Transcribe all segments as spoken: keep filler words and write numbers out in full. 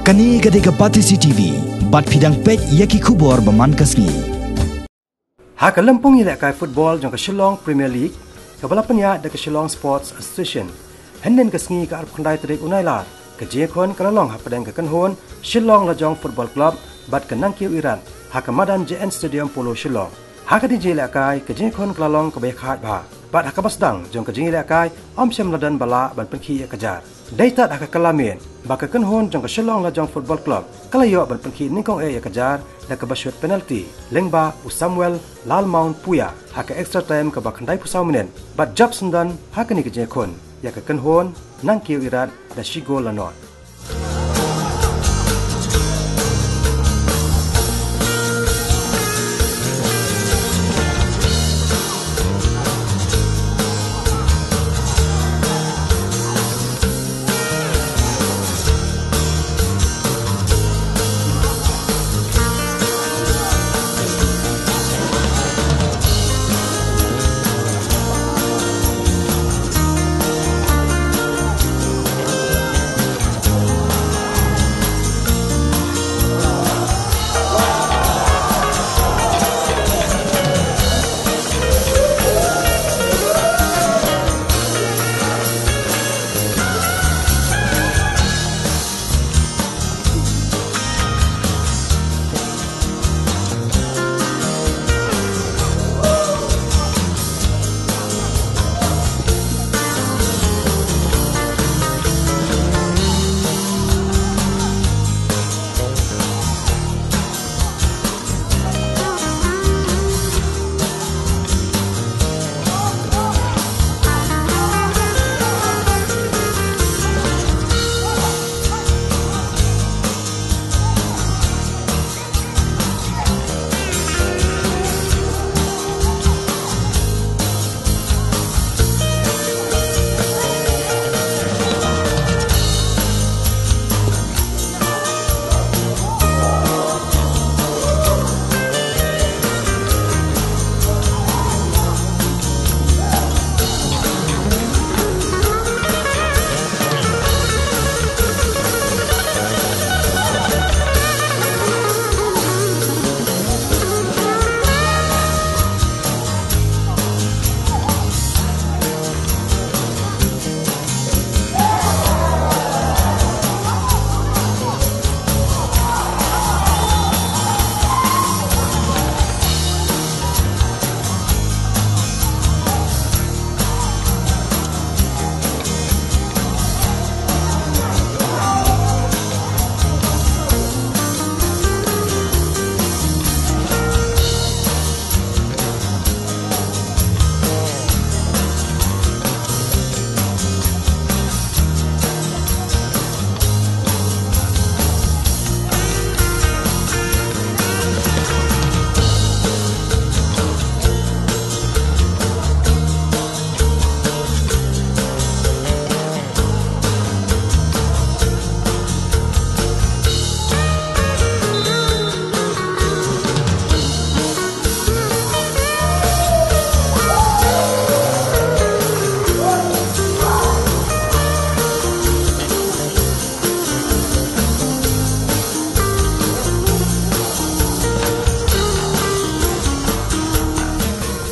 Kane ka dei ka Batesi T V, bad phi dang peit ïa ki khubor ba man ka sngi. Ha ka lympung ïalehkai football jong ka Shillong Premier League, kaba la pynïaid da ka Shillong Sports Association, hynnin ka sngi ka arphew khyndai tarik u Nailar, ka jingïakhun ka la long hapdeng ka kynhun Shillong Lajong Football Club bad ka Nangkiew Irat, ha ka madan J N Stadium Polo Shillong. Ha katei ka jingïalehkai, ka jingïakhun ka la long kaba ïakhaid bha. Bad ha kaba sdang jong ka jingïalehkai, ym shym la don ba lah ban pynkhih ïa ka jar. Dei tad ha ka kylla miet ba ka kynhun jong ka Shillong Lajong Football Club ka la ïoh ban pynkhih nyngkong eh ïa ka jar da kaba shut penalty lyngba u Samuel Lalmaun Puya ha ka extra time kaba khyndai phew saw minit, bad jop syndon ha kane ka jingïakhun ïa ka kynhun Nangkiew Irat da shi gol la nod.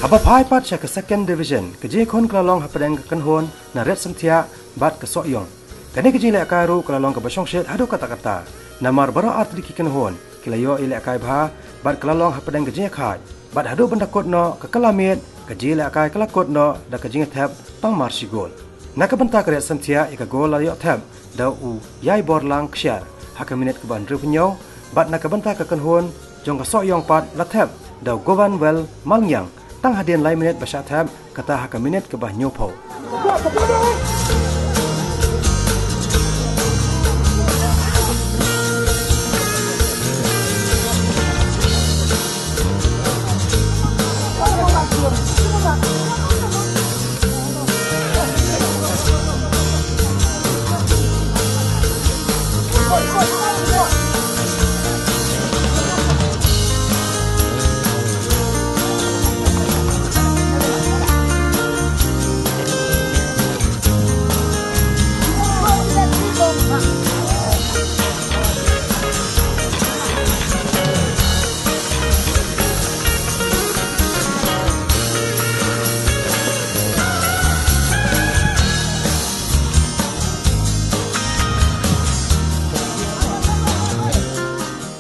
Haba phai pat sha ka Second Division, ka jingïakhun ka la long hapdeng ka kynhun na Riat Synthiah bad ka Sohiong. Kane ka jinglehkai ruh ka la long kaba shongshit haduh katta-katta. Namar baroh artylli ki kynhun ki la ïoh ïalehkai bha, bad ka la long hapdeng ka jingïakhaid. Bad haduh ban da kut noh ka kylla miet, ka jingïalehkai ka la kut noh da ka jingïathep tang mar shi gol. Na ka bynta ka Riat Synthiah, ïa ka gol la ïoh thep da u Ïaiborlang Kshiar ha ka minit kaba hynriewphew hynñiew, bad na ka bynta ka kynhun jong ka Sohiong pat la thep da u Gobanwel Malngiang tang hadien lai minit ba shah thep, kata ha ka minit kaba hynñiewphew.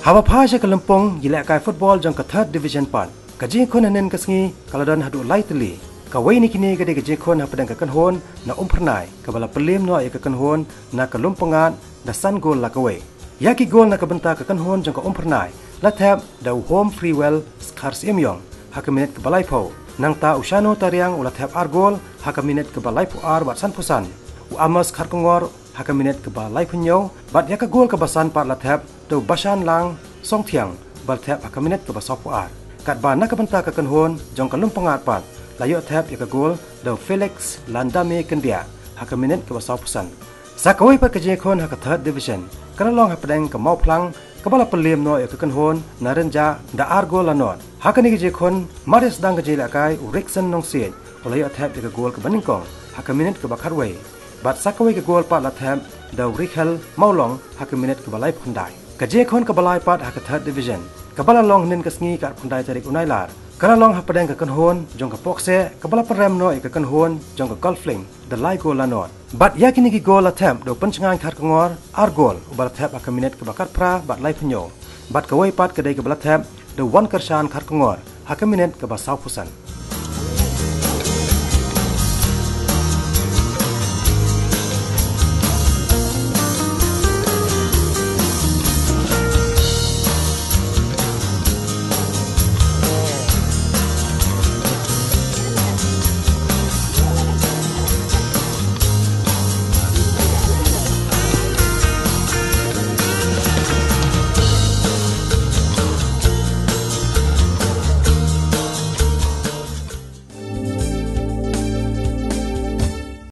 Haba phai sha ka lympung ïalehkai football jong ka Third Division pat, ka jingkhun hynnin ka sngi ka la don haduh lai tylli. Kawei na kine ka dei ka jingkhun hapdeng ka kynhun na Umphyrnai kaba la pynliem noh ïa ka kynhun na ka Lumpyngngad da san gol la kawei. Ïa ki gol na ka bynta ka kynhun jong ka Umphyrnai la thep da u Home Freewell Skhar Syiemiong ha ka minit kaba laiphew. Nangta u Shano Tariang u la thep ar gol ha ka minit kaba laiphew ar bad sanphew san. U Amos Kharkongor ha ka minit kaba laiphew hynñiew, bad ïa ka gol kaba san pat la thep da u Bashan Lang Songthiang ba la thep ha ka minit kaba sawphew ar. Katba na ka bynta ka kynhun jong ka Lumpyngngad pat la ïoh thep ïa ka gol da u Felix Landame Kyndiah ha ka minit kaba sawphew san. Sa kawei pat ka jingkhun ha ka Third Division ka la long hapdeng ka Mawphlang kaba la pynliem noh ïa ka kynhun na Rynjah da ar gol la nod. Ha kane ka jingkhun, mar ïa sdang ka jingïalehkai, u Rickson Nongsiej u la ïoh thep ïa ka gol kaba nyngkong ha ka minit kaba khatwei. Bad sa kawei ka gol pat la thep da u Rikhel Mawlong ha ka minit kaba laiphew khyndai. Ka jingkhun kaba lai pat ha ka Third Division kaba la long hynnin ka sngi ka arphew khyndai tarik u Nailar ka la long hapdeng ka kynhun jong ka Pokse kaba la pynrem noh ïa ka kynhun jong ka Golflink da lai gol la nod. Bad ïa kine ki gol la thep da u Pynshngaiñ Kharkongor, ar gol, uba la thep ha ka minit kaba khatphra bad laiphew hynñiew. Bad kawei pat ka dei kaba la thep da u Wankyrshan Kharkongor ha ka minit kaba sawphew san.